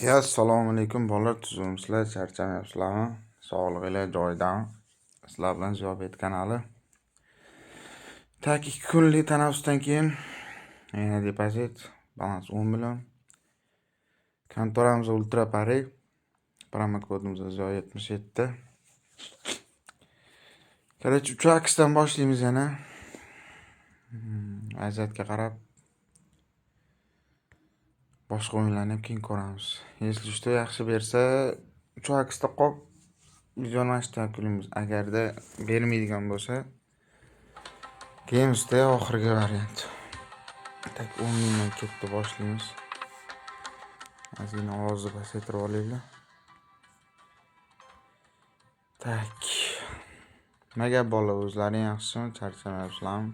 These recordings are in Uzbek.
Ya assalomu alaykum bolalar, tuzukmisizlar, charchamayapsizlarmi? Sog'lig'inglar joyidami? Sizlar bilan Ziyobet kanali. Tak 2 kunlik tanaffusdan keyin yana depozit, balans 10 million. Kontoramiz Ultra Pari. Promokodimiz Ziyo77. Короче, 3x dan boshlaymiz yana. Vaziyatga qarab boshqa o'yinlarni ham keyin ko'ramiz. Если что yaxshi bersa 3x da qolib videoni mana shu yerda yakunlaymiz. Agarda bermaydigan bo'lsa Games'da oxirgi variant. Tak 10 mingdan ketdi boshlaymiz. Ozgina ovozni pasaytirib olaylik. Tak. Nima gap bolalar, o'zlaring yaxshimi? Charchamayapsizlarmi?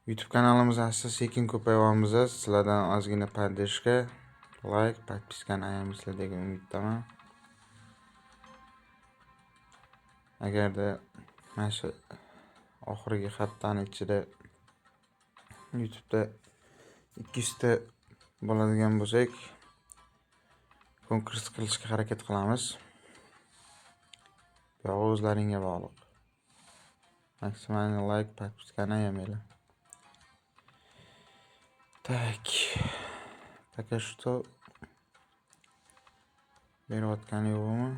YouTube kanalimiz asta sekin ko'payyapmiz. Sizlardan ozgina поддержка, like, подписка ni ayamaysizlar degan umiddaman. Agarda mana shu oxirgi haftani ichida YouTube'da 200 ta bo'ladigan bo'lsak, konkurs qilishga harakat qilamiz. Buyog'i o'zlaringga bog'liq. Maksimal like, подписка ni ayamanglar. Так. Пока что berayotgani yo'qmi?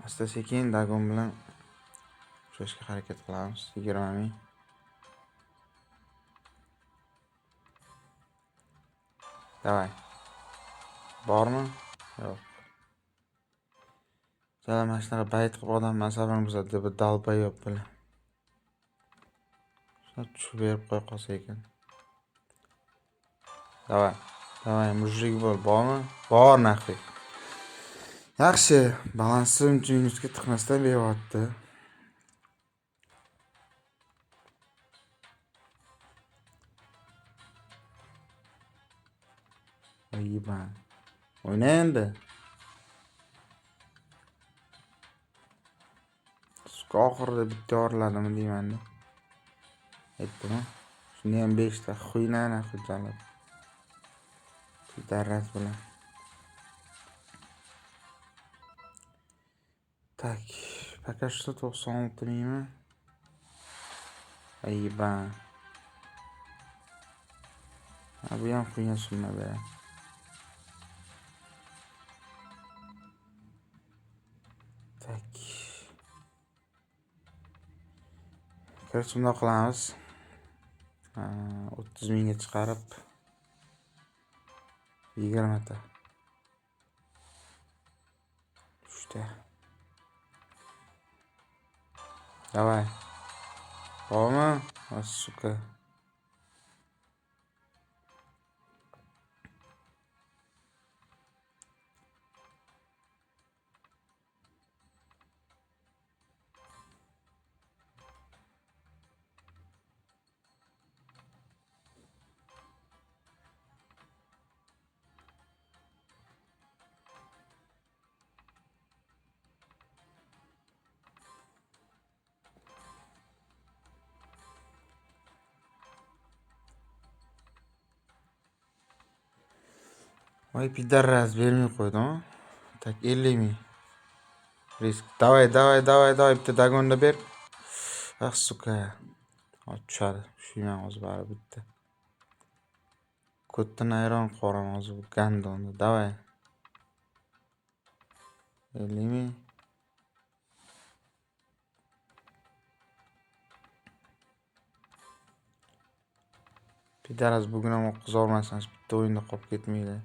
Asta sekin dagon bilan ushlashga harakat qilamiz. 20 ming. Давай. Bormi? Yo'q. Chala mana shunaqa bayt qilib odam asabini buzadi deb dalbayob bilan. Shuni tushib berib qo'ya qolsa ekan. Давай. Давай, мужик bo'l, bormi? Bor нахуй. Yaxshi, balansni uncha minusga tiqmasdan beryapti. Voy O'yna endi. Suka oxirida bitta yoriladimi deyman-da. Aytdim-a. Shunda ham 5 ta xuyna нахуй jalab. Darras bilan. Так, пока что 96 mingmi? Ayba. Ha, bu ham хуйня summa be. Так. Короче, bundoq qilamiz. 30 mingga chiqarib 20 ta. 3 ta. Давай. Bormi? Сука. Voy пидорас bermay qo'ydim. Так 50 ming. Risk. Давай, давай, давай, давай bitta догон da ber. Ah, сука. Hozir tushadi. Tushmayman hozir baribir bitta. Ko'tdan ayron qoraman hozir bu гандон ni. Давай. 50 ming. Пидорас bugun ham oqqizolmasam bitta o'yinda qolib ketmanglar.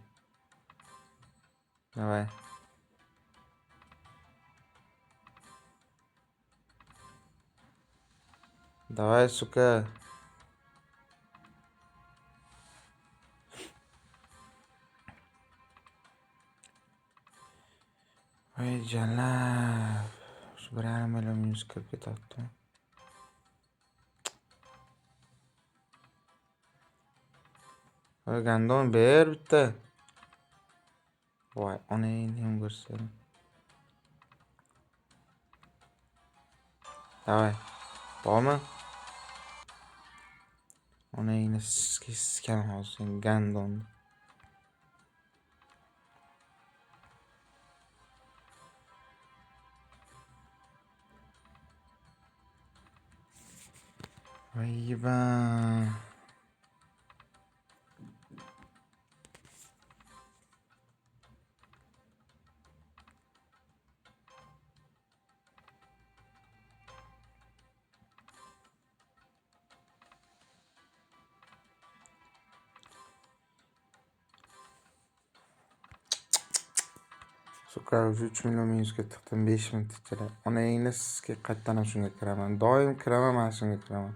Давай. Давай, сука. Voy jalab. Shu 1,5 million minus kirib ketyapti. Voy гандон ber bitta. Voy onangni ham ko'rsam. Давай. Bormi? Onangni sikaman hozir sen гандон ni. Voy yeban. Сука, уже 3 million minusga tiqdim 5 minut ichida. Onangni sizga qaytdan ham shunga kiraman. Doim kiraman, mana shunga kiraman.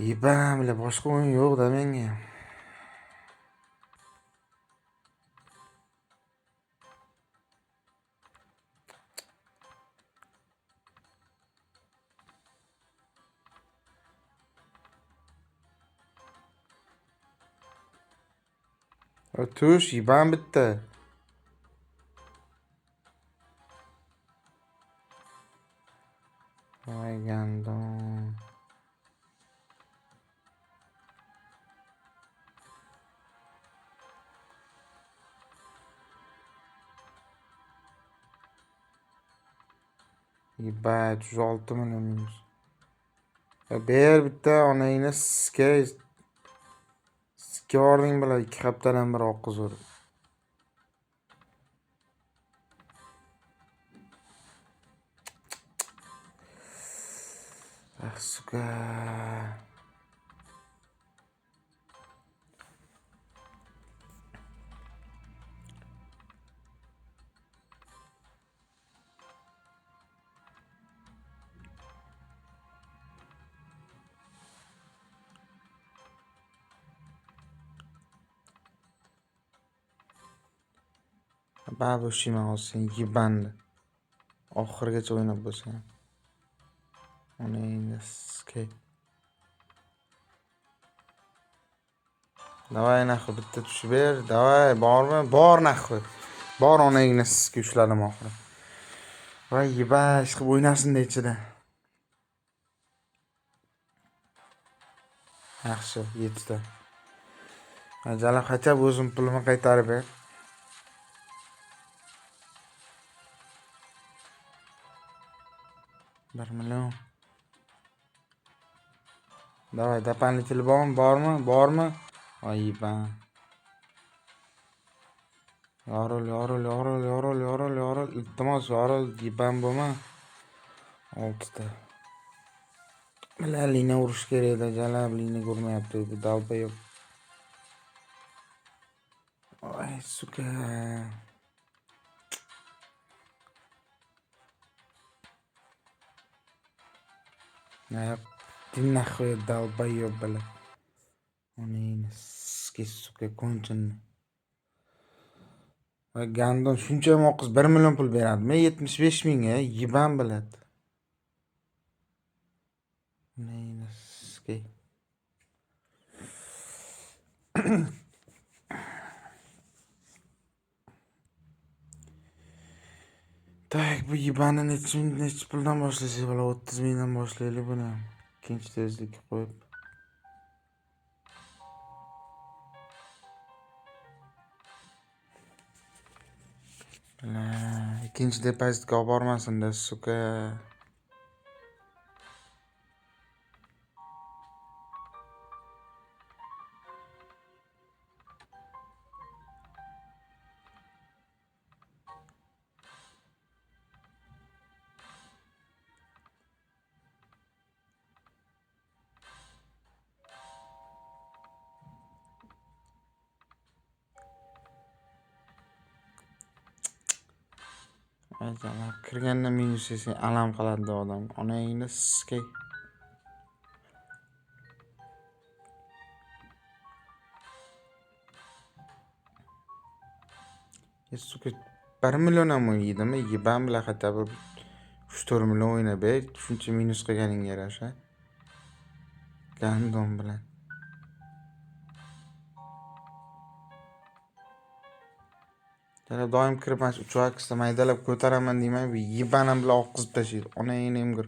Yeban, бля, boshqa o'yin yo'q-da menga. Tush, yeban bitta. Voy gandon. Ебать, 106 million minus. Ber bitta onangni sizga sikording bilan 2 haftadan beri oqqizib. Ah, сука. Baribir ushlayman hozir seni yebanni. Oxirigacha o'ynab bo'lsa ham. Onangni sikay. Давай нахуй bitta tushib ber. Давай, bormi? Bor нахуй. Bor onangni sizga ushladim oxiri. Voy yebash qilib o'ynasin-da ichida. Yaxshi, 7 ta. Jalab хотя бы o'zim pulimni qaytarib ber. 1 million. Давай, дополнительный bormi? Bormi? Bormi? Voy yeban. Yoril, yoril, yoril, yoril, yoril, yoril. Iltimos, yoril, yeban bo'lma. 6 ta. Бля, lina urish kerak edi, jalab lina ko'rmayapti bu долбоёб. Voy, сука. Ты нахуй долбоёб, бля. Onangni sizga, сука, конченый. Voy гандон, shuncha ham oqiz 1 million pul beradimi? 75 mingga, yeban biladi. Onangni sizga. Так, bu yebanni nechi puldan boshlasak bo'ladi? 30 mingdan boshlaylik buni. Ikkinchi tezlikka qo'yib. Бля, ikkinchi depozitga olib bormasin-da, сука. Jalab kirganda minus yesang alam qiladi odam. Onangni sikay. Сука, 1 million ham o'ynaydimi? Yeban bilan хотя бы 3-4 million o'ynab ber. Shuncha minus qilganingga yarasha. Гандон bilan. Jalab doim kirib mana shu 3 xda maydalab ko'taraman deyman, bu yebanam bilan oqqizib tashlaydi. Onangni emgir.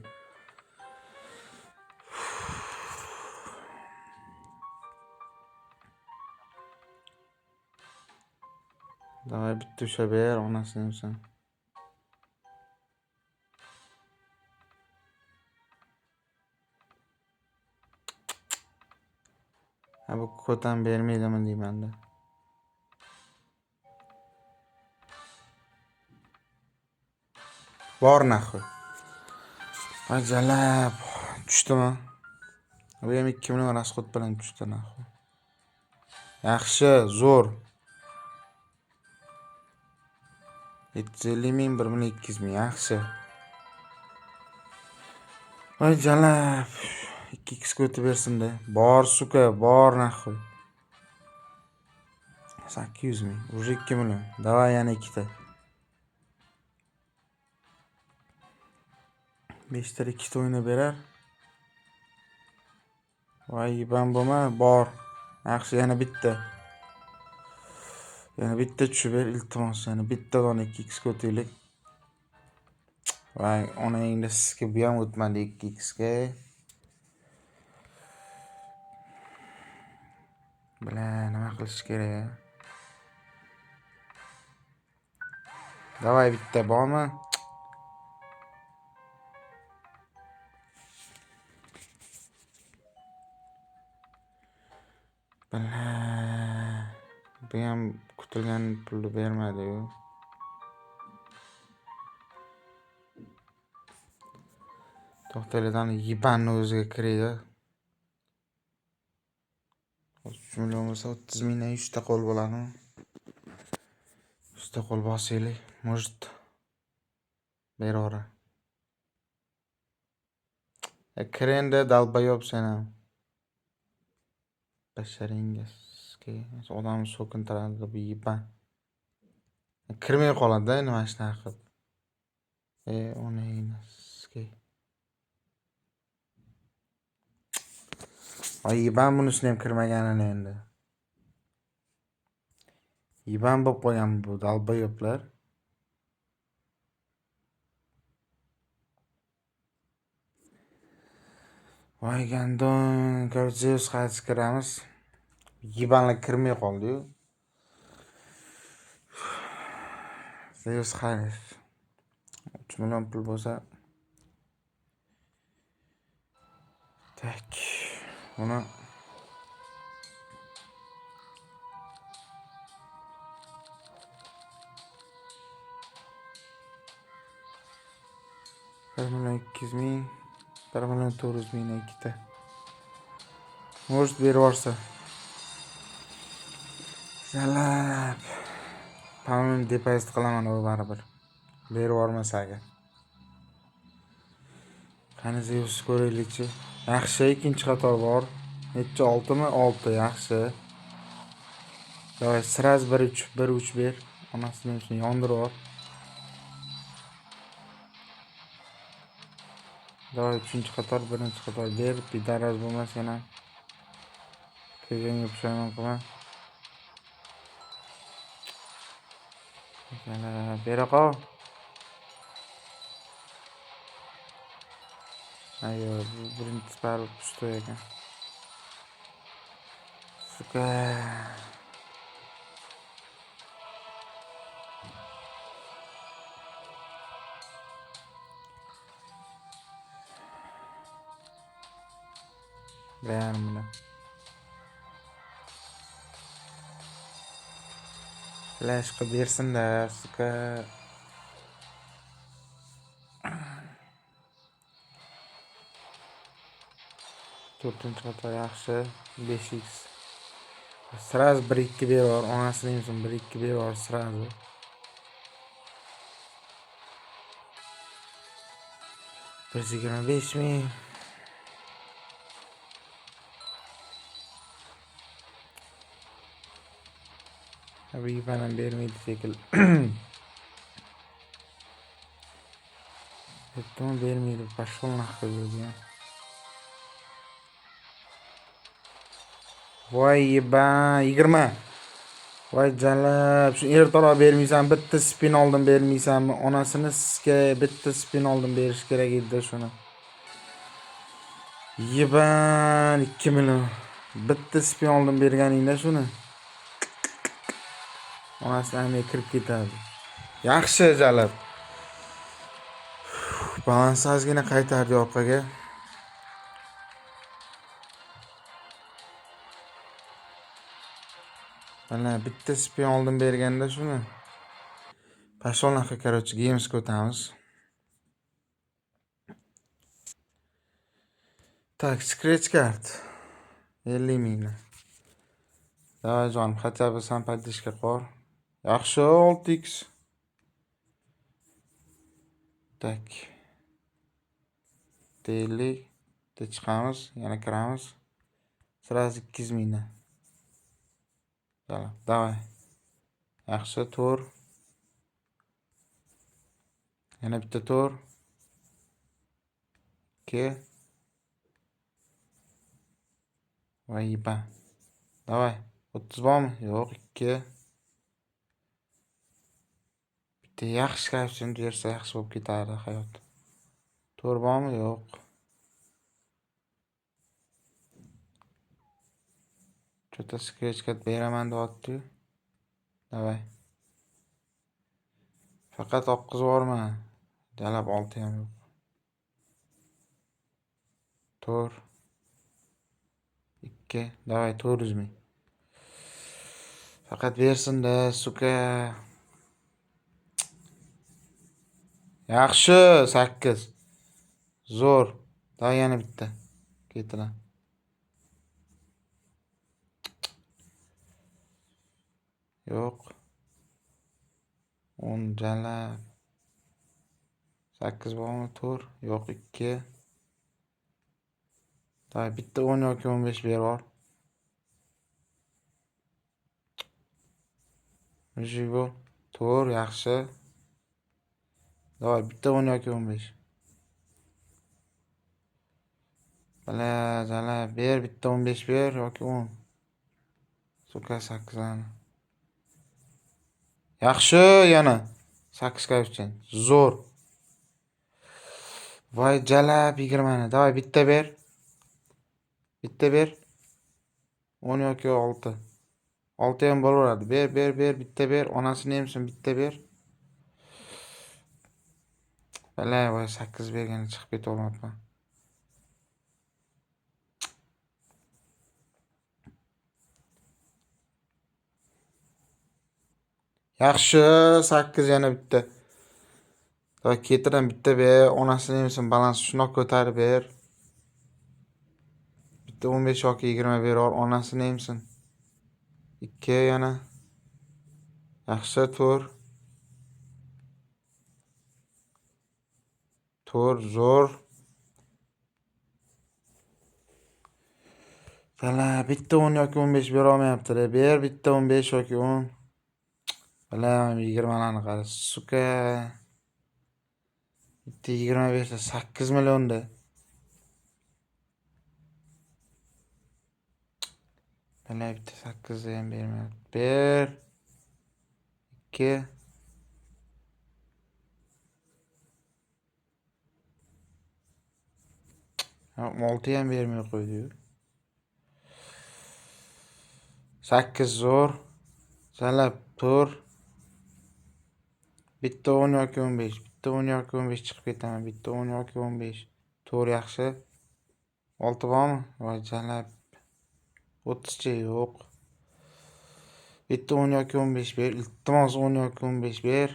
Давай bitta ushlab ber, onasini emsin. Bu kod ham bermaydimi deymanda. Bor нахуй. Ajalab tushdimi? Bu ham 2 million расход bilan tushdi нахуй. Yaxshi, zo'r. 750 ming, 1 million 200 ming, yaxshi. Voy jalab. 2x ga o'tib bersin-da. Bor, сука, bor нахуй. 800 ming, уже 2 million. Давай yana ikkita. 5 ta ikkita o'ynab berar. Voy, yiban bo'lma, bor. Yaxshi, yana bitta. Yana bitta tushib ber, iltimos. Yana bitta dona 2x ga o'taylik. Voy, onangni sizga bu ham o'tmadi 2x ga. Бля, nima qilish kerak? Давай bitta bormi? Бля, bu ham kutilgan pulni bermadi-yu. To'xtanglar, yibanni o'ziga kirayda. 3 million bo'lsa 30 mingdan 100 ta qo'l bo'ladimi? 100 ta qo'l bosaylik, может beraverar. Kir endi, долбоёб sen ham. Basharingga odamni so'kintiradi bu yiban. Kirmay qoladi-da endi mana shunaqa qilib. E, onangni Voy, yiban bunisini ham kirmaganini endi. Yiban bo'lib qolgan bu долбоёб lar. Voy гандон, короче, Zeus qaytib kiramiz. Yibanlar kirmay qoldi-yu. Zeus Harris. 3 million pul bo'lsa. Так. Buni 1 200 000, 1 400 000 ikkita. Может berib yuborsa. Zalab. По-моему, depozit qilaman u baribir. Berib yubormasa agar. Qani Zeus ko'raylikchi. Yaxshi, ikkinchi qator bor. Necha, 6 mi? 6, yaxshi. Давай, сразу 1 3 1 3 ber. Onasini uchun yondirib yubor. Давай, uchinchi qator, birinchi qator ber. Пидарас bo'lmas yana. Kelganga pushaymon qilma. Bera qol. Ayo, bu birinchisi baribir пустой ekan. Сука. 1,5 million. Flash qilib bersin-da, сука. To'rtinchi qator yaxshi. 5x. Сразу 1-2 berib yubor, onasini emsin, 1-2 berib yubor сразу. 125 000. Bu yiban ham bermaydi shekilli. Aytdim, bermaydi. Пошел нахуй dedi. Voy yiban, 20. Voy jalab, shu ertaroq bermaysan, bitta spin oldin bermaysanmi? Onasini sizga bitta spin oldin berish kerak edi shuni. Yiban 2 million. Bitta spin oldin berganingda shuni. Onasini amiga kirib ketadi. Yaxshi jalab. Balans ozgina qaytardi orqaga. Mana bitta spin oldin berganda shuni. Пошёл нахуй, короче, Gamesga o'tamiz. Так, scratch card. 50 mingdan. Давай, jonim, хотя бы san поддержка qor. Yaxshi, 6x. Так. 50 bitta chiqamiz, yana kiramiz. Сразу 200 mingdan. Давай. Yaxshi, 4. Yana bitta 4. 2. Voy yiba. Давай. 30 bormi? Yo'q, 2. Bitta yaxshi koeffitsient bersa yaxshi bo'lib ketardi hayot. 4 bormi? Yo'q. Что-то scratch card beraman deyapti-yu. Давай. Faqat oqqizib yuborma. Jalab 6 ham yo'q. 4 2. Давай 400 ming. Faqat bersin-da, сука. Yaxshi, 8. Zo'r. Давай yana bitta. Ketidan. Yo'q. 10 jalab. 8 bormi? 4. Yo'q, 2. Давай bitta 10 yoki 15 berib yubor. Мужик bo'l. 4 yaxshi. Давай bitta 10 yoki 15. Bala, jalab ber, bitta 15 ber yoki 10. Сука 8 larni. Yaxshi, yana 8 koeffitsient. Zo'r. Voy jalab 20 ni. Давай bitta ber. Bitta ber. 10 yoki 6. 6 ham bo'laveradi. Ber, ber, ber, bitta ber. Onasini emsin, bitta ber. Bala, voy 8 bergani chiqib keta olmabman. Yaxshi, 8 yana bitta. Давай ketidan bitta ber, onasini emsin, balans shundoq ko'tarib ber. Bitta 15 yoki 20 beror, onasini emsin. 2 yana. Yaxshi, 4. 4 zo'r. Bala, bitta 10 yoki 15 bera olmayapti. Ber bitta 15 yoki 10. Bala, 20 larni qara, сука. Bitta 20 bersa 8 millionda. Bala, bitta 8 ham bermayapti. Ber. 2. Ha, 6 ham bermay qo'ydi-yu. 8 zo'r. Jalab 4. Bitta 10 yoki 15. Bitta 10 yoki 15 chiqib ketaman. Bitta 10 yoki 15. 4 yaxshi. 6 bormi? Voy jalab. 30 cha yo'q. Bitta 10 yoki 15 ber. Iltimos 10 yoki 15 ber.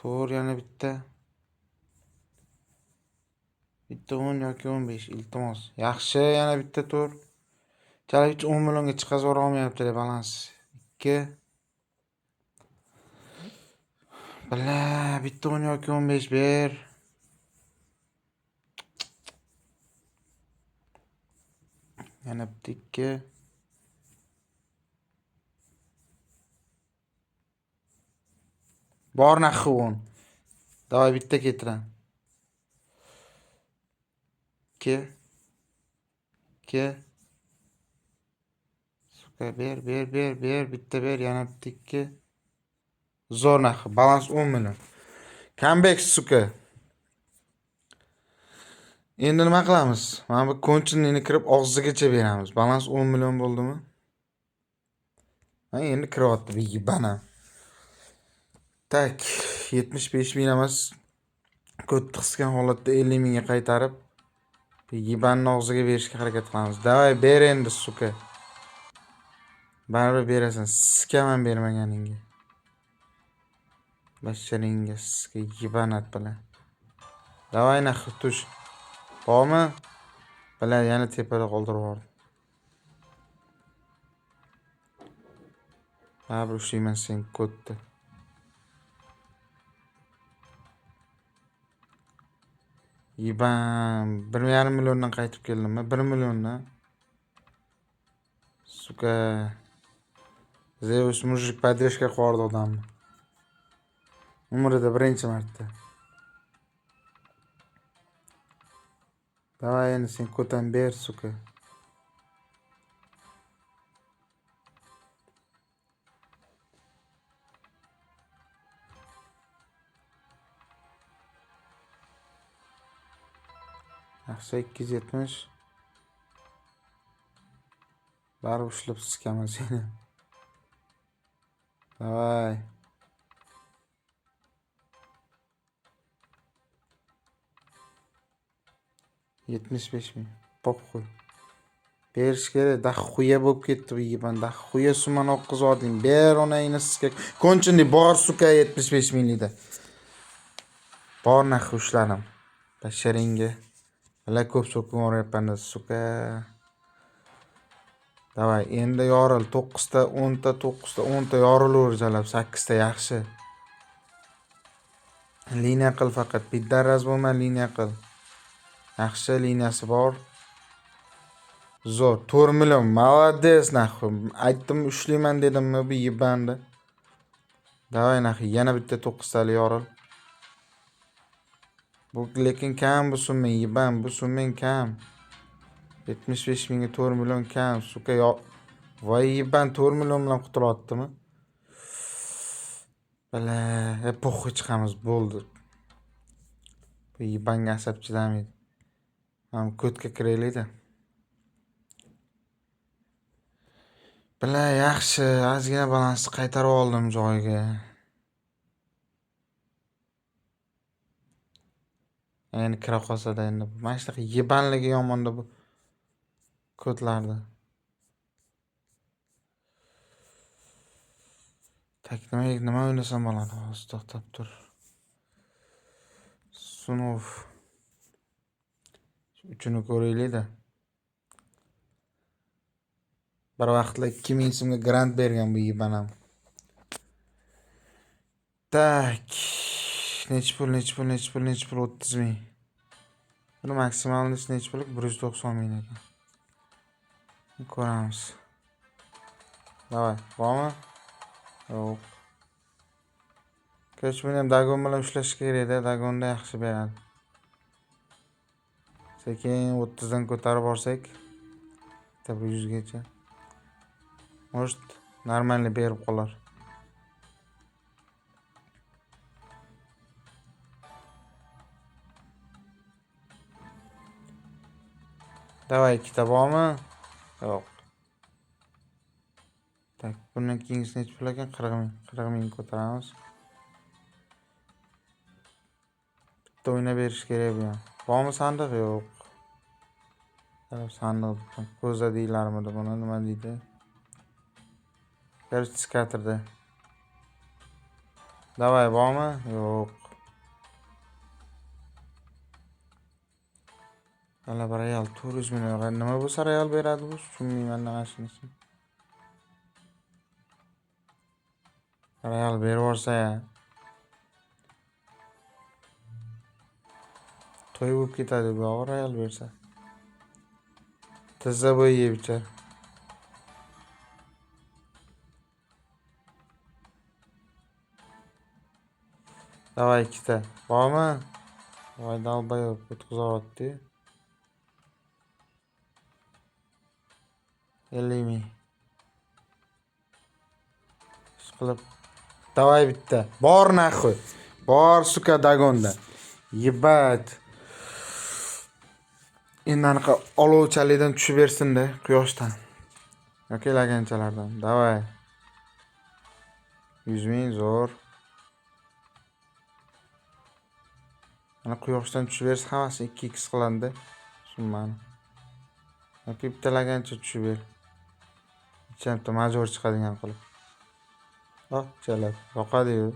4 yana bitta. Bitta 10 yoki 15 iltimos. Yaxshi, yana bitta 4. Jalab hech 10 millionga chiqazib yubora olmayapti balans. 2. Bala, bitta 10 yoki 15 ber. Yana bitta 2. Bor naqi 10. Давай bitta ketiraman. 2 2. Сука, ber, ber, ber, ber, bitta ber, yana bitta 2. Zo'r narxi, balans 10 million. Comeback, сука. Endi nima qilamiz? Mana bu konchinnini kirib og'zigacha beramiz. Balans 10 million bo'ldimi? Ha, endi kiryapti bu yibana. Так, 75 ming emas. Ko'tni qisgan holatda 50 mingga qaytarib, yibanni og'ziga berishga harakat qilamiz. Давай, ber endi, сука. Baribir berasan, sikaman bermaganingga. Basharingga sika yibanat bilan. Давай нахуй tush. Bormi? Bilan yana tepada qoldirib yubordim. Baribir ushlayman sen ko'tni. Yiban 1,5 milliondan qaytib keldimmi? 1 milliondan. Сука. Zeus мужик поддержка qilib odamni. Umrida birinchi marta. Давай endi sen ko'tan ber, сука. Yaxshi 270. Baribir ushlab sikaman seni. Давай. 75 ming. Похуй. Berish kerak. Дохуя bo'lib ketdi bu yiban. Дохуя suman oqqizording. Ber onangni sizga. Конченый bor, сука, 75 minglikda. Bor нахуй ushladim. Basharingga. Бля ko'p so'kib yuboryapman, сука. Давай, endi yoril. 9 ta, 10 ta, 9 ta, 10 ta yorilaver jalab. 8 ta yaxshi. Liniya qil faqat. Пидарас bo'lma, liniya qil. Yaxshi liniyasi bor. Zo'r. 4 million. Молодец нахуй. Aytdim ushlayman dedimmi bu yibandi. Давай нахуй, yana bitta 9 tali yoril. Bu lekin kam bu summa, yiban, bu summang kam. 75 mingga 4 million kam, сука yo. Voy yiban 4 million bilan qutulyaptimi? Бля, похуй chiqamiz, bo'ldi. Bu yibanga asab chidamaydi. Mana ko'tga kiraylik-da. Бля, yaxshi, ozgina balansni qaytarib oldim joyiga. Endi kira qolsa-da endi. Mana shunaqa yibanligi yomonda bu kodlarda. Так, nima o'ynasam bo'ladi hozir to'xtab tur. Sinov. Uchini ko'raylik-da. Bir vaqtlar 2000 so'mga grant bergan bu yibanam. Так. Nechi pul, nechi pul, nechi pul, nechi pul? 30 ming. Buni maksimalnisi nechi pul? 190 ming ekan. Ko'ramiz. Давай, bormi? Yo'q. Короче, buni ham догон bilan ushlash kerak-da, догон da yaxshi beradi. Sekin 30 dan ko'tarib borsak, bitta 100 gacha. Может, нормально berib qolar. Давай, ikkita bormi? Yo'q. Так, bundan keyingisi nechi pul ekan? 40 ming. 40 ming ko'taramiz. Bitta o'ynab berish kerak bu ham. Bormi sandiq? Yo'q. Sandiq ko'za deyilarmidi buni, nima deydi? Короче, skaterda. Давай, bormi? Yo'q. G'alaba Real 400 million. Nima bo'lsa Real beradi bu? Tushunmayman nima shunisini. Real berib yuborsa ya. To'y bo'lib ketadi bu yog'i Real bersa. Tizza bo'yi yeb ichar. Давай ikkita. Bormi? Voy долбоёб o'tkazyapti. 50 ming. Qilib. Давай bitta. Bor нахуй. Bor, сука, догон da. Ебать. Endi anaqa olovchalikdan tushib bersin-da quyoshdan. Yoki laganchalardan. Давай. 100 ming zo'r. Mana quyoshdan tushib bersa hammasi 2x qiladi summani. Yoki bitta lagancha tushib ber. Bitta major chiqadigan qilib. Oh, jalab. Yoqadi-yu.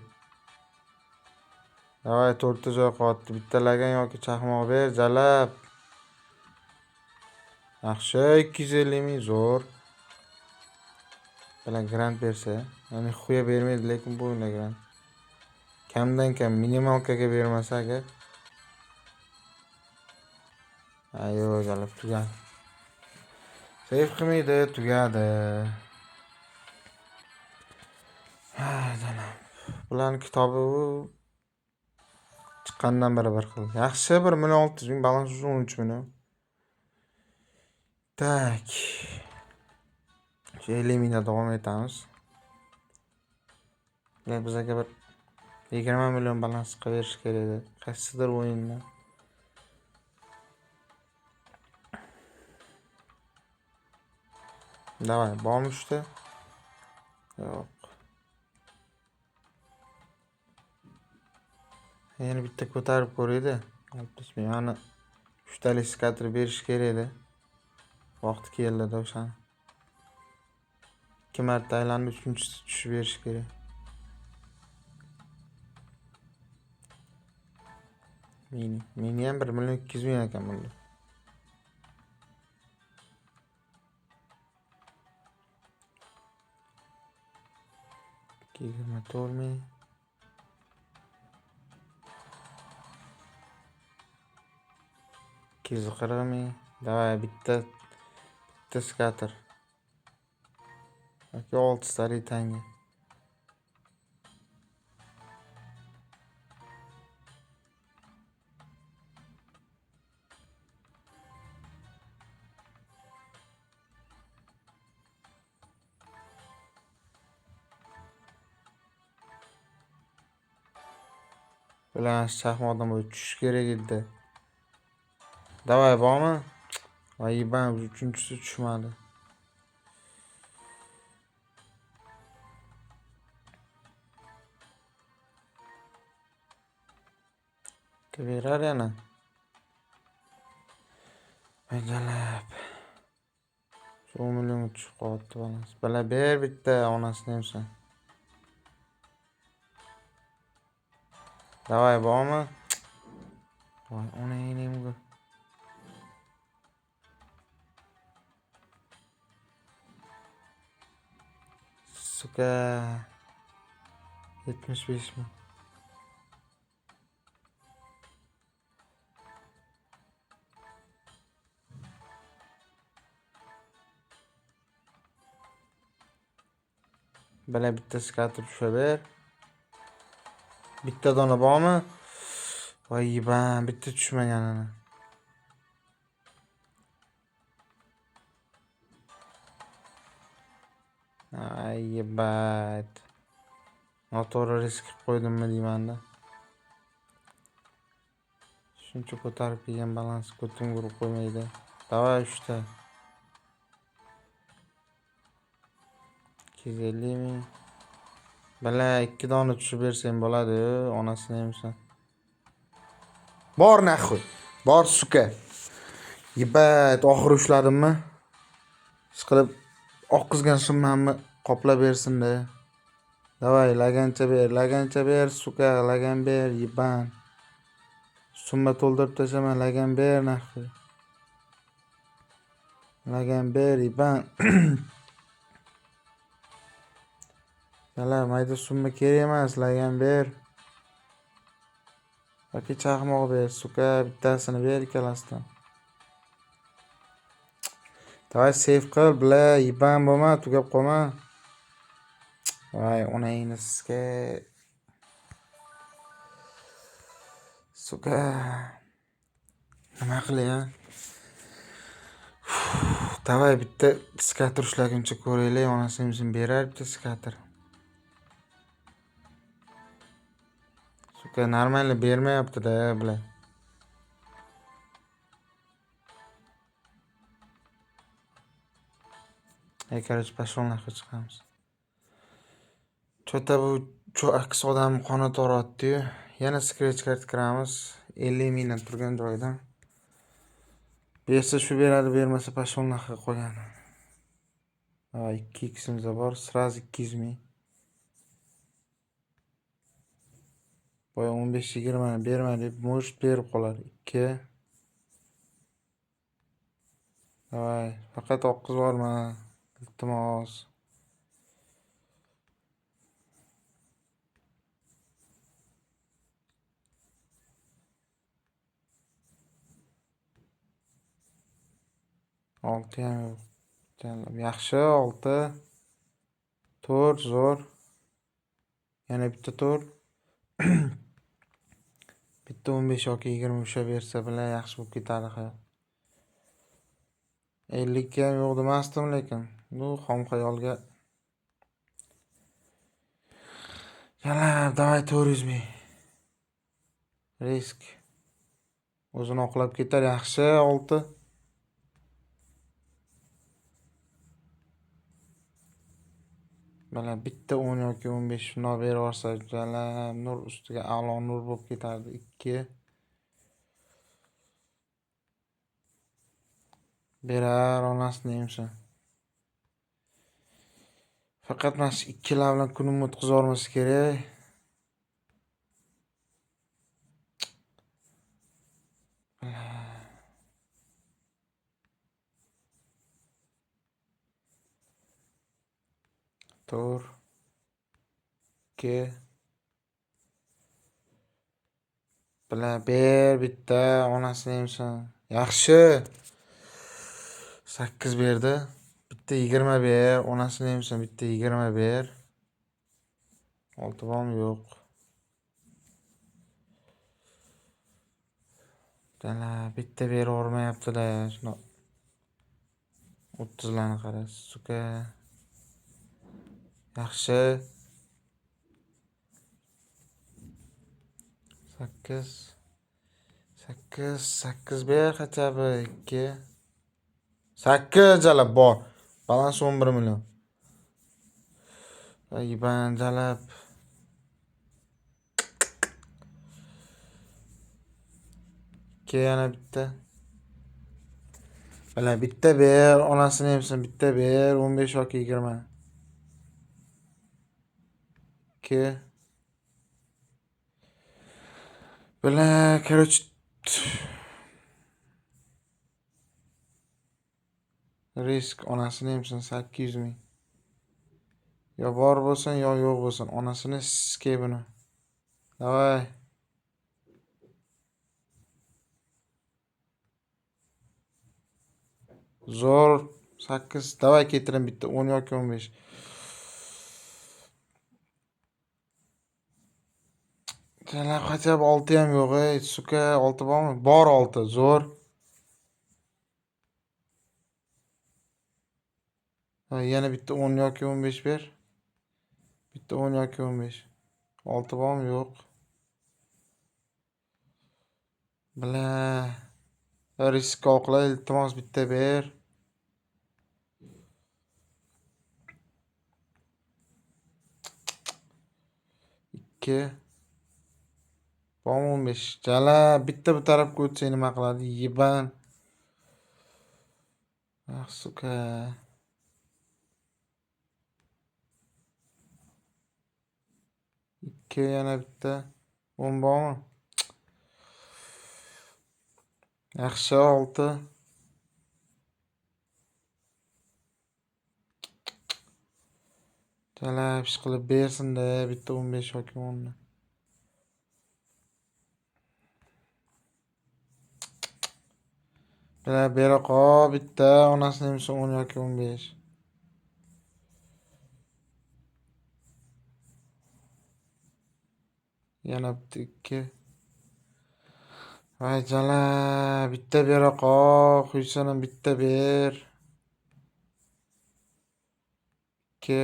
Давай, 4 ta joy qolyapti. Bitta lagan yoki chaqmoq ber, jalab. Yaxshi, 250 ming zo'r. Bilan grant bersa, ya'ni xuya bermaydi, lekin bu o'yinda grant. Kamdan kam minimalkaga bermasa agar. Ayo, jalab tugadi. Seyf qilmaydi, tugadi. Ha, jalab. Bularni kitobi u chiqqandan beri bir xil. Yaxshi, 1 million 600 ming, balans 13 million. Tak. Shu 50 mingda davom etamiz. Bizga bir 20 million balans qilib berish kerak edi. Qaysidir o'yinda. Давай, bormi uchta? Yo'q. Yana bitta ko'tarib ko'raydi. 60 ming. Mana uchtalik skater berish kerak edi. Vaqti keldi o'shani. 2 marta aylandi, uchinchisi tushib berish kerak. Mini. Mini ham 1 million 200 ming ekan bunda. 24 ming. 240 ming. Давай, bitta skater. Yoki 6 talik tanga. Bilan chaqmoqdan bo'lib tushish kerak edi. Давай, bormi? Voy, ban uchinchisi tushmadi. Berar yana. Jalab. Shu 10 million tushib qolyapti balans. Bala ber bitta onasini emsan. Давай, bormi? Voy, onangni emgu. Сука. 75 ming. Bala bitta skater tushaver. Bitta dona bormi? Voy, ban bitta tushmaganini. Ay, yebat. Noto'g'ri risk qilib qo'ydimmi deyman-da. Shuncha ko'tarib kelgan balans ko'timga urib qo'ymaydi. Давай 3 ta. 250 ming. Bala 2 dona tushib bersang bo'ladi, onasini emsan. Bor naxuy. Bor suka. Yebat, oxiri ushladimmi? Siqilib oqqizgan summamni qoplab bersin-da. Давай, lagancha ber, lagancha ber, suka, lagan ber, yeban. Summa to'ldirib tashlama, lagan ber naxuy. Lagan ber, yeban. Yala, mayda summa kerak emas, lagan ber. Yoki chaqmoq ber, suka, bittasini ber ikkalasidan. Давай save qil, bla, yeban bo'lma, tugab qolma. Voy, onangni sizga. Suka. Nima qilay, a? Давай bitta skater ushlaguncha ko'raylik, onasi emsin berar bitta skater. Suka, нормально bermayapti-da, bular. Ey, короче, пошел нахуй chiqamiz. Cho'ta bu aks odam qoni toryapti-yu. Yana scratch card kiramiz. 50 mingdan turgan joyidan. Bersa shu beradi, bermasa пошел нахуй qolgani. 2 x'imiz bor, сразу 200 ming. Boya 15-20 ni bermadi, может berib qolar. 2. Давай, faqat oqqizib yuborma, iltimos. 6 ham yo'q. Yaxshi, 6. 4 zo'r. Yana bitta 4. Bitta 15 yoki 20 ushlab bersa bilan yaxshi bo'lib ketadi hayot. 50 ham yo'q demasdim, lekin bu xom xayolga. Jalab, давай 400 ming. Risk. O'zini oqlab ketar, yaxshi, 6. Mana bitta 10 yoki 15 shundoq berib yuborsa, jalab nur ustiga a'lo nur bo'lib ketardi. 2. Berar onasini emsin. Faqat mana shu ikkilar bilan kunimni o'tkazib yubormasa kerak. 4 2 bilan ber bitta onasini emsin. Yaxshi. 8 berdi. Bitta 20 ber, onasini emsin, bitta 20 ber. 6 bormi? Yo'q. Dala bitta berib yubormayapti-da. Shuni 30larni qara, suka. Yaxshi. 8 8 8 ber хотя бы 2 8 jalab bor. Balans 11 million. Iban jalab. 2 yana bitta. Mana bitta ber, onasini emsin, bitta ber, 15 yoki 20. 2. Бля, короче, risk onasini emsin 800 ming. Yo bor bo'lsin, yo yo'q bo'lsin. Onasini sikay buni. Давай. Zo'r 8. Давай ketirin bitta 10 yoki 15. Jalab хотя бы 6 ham yo'q, ey, suka, 6 bormi? Bor 6, zo'r. Ha, yana bitta 10 yoki 15 ber. Bitta 10 yoki 15. 6 bormi? Yo'q. Bla. Risk oqla, iltimos bitta ber. 2. Bormi 15? Jalab, bitta bu tarafga o'tsa nima qiladi? Yeban. Ah, suka. 2 yana bitta. 10 bormi? Yaxshi, 6. Jalab ish qilib bersin-da, bitta 15 yoki 10 ni. Bera bera qol, bitta onasini emsin 10 yoki 15. Yana bitta 2. Voy jalab, bitta bera qol, quysin bitta ber. 2.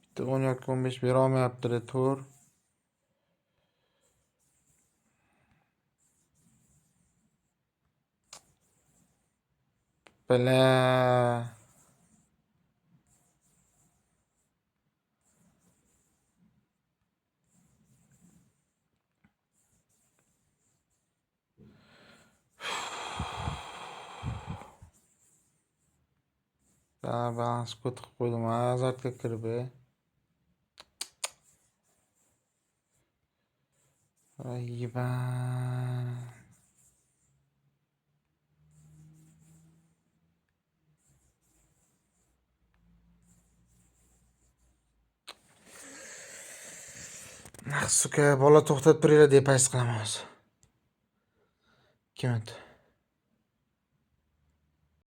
Bitta 10 yoki 15 bera olmayapti-da, 4. Bla. Balans ko't qilib qo'ydim, azartga kirib. Ay, ебан. Naq, сука, bola, to'xtatib turinglar, depozit qilaman hozir. 2 minut.